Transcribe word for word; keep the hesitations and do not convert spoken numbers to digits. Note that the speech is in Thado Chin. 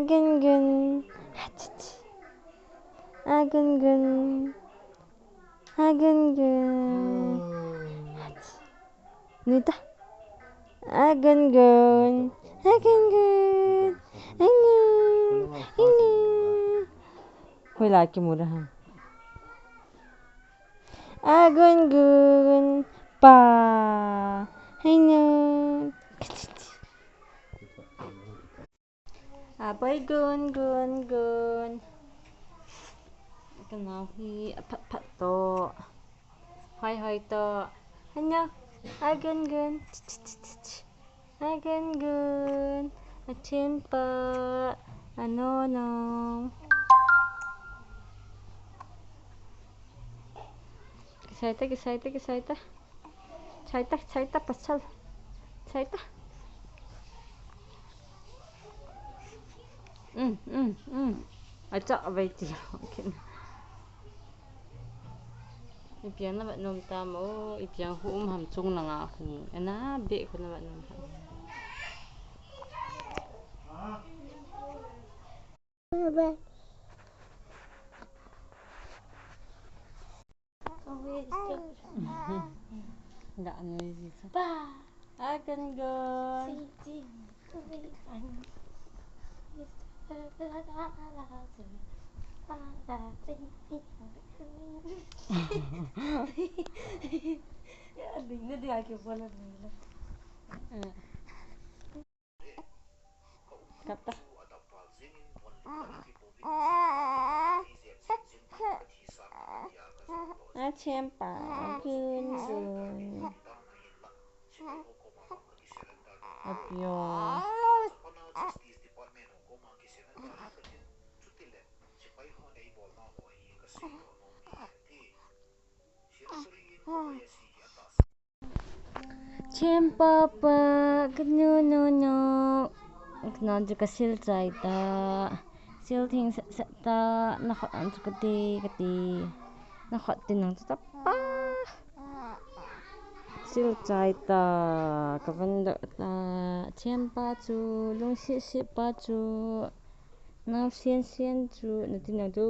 Agun gun. Hach, hach. Agun gun. Agun gun. Hach. Nuita. Agun gun. Agun gun. Agun. Agun. Hoilai kimu da ham. Agun gun. Pa. Agun. Aboi gun gun gun. Ka nau hi aphat phat to. Hoi hoi to. Hanya. Agun gun. Agun gun. Achimpa. Anono. Kisaita, kisaita, kisaita. Chaita, chaita, pasal. Chaita. Um, um, um. Acha, abai ti. Okay. Ipiang na vat nom ta mo, ipiang hu um ham chung langa hu. Ana, be khu na vat nom ham. Ba. Agun gun. Kata. Achimpa, agun gun. Apio. Achimpa pa, kanu nu nu. Kanu chu kasil chai ta. Sil thing set set ta. Na khut ang chu kati, kati. Na khut tin ang chu tapa. Sil chai ta. Ka van doh ta. Achimpa chu, lungset set pa chu. Nao sian sian chu, na tin ang chu.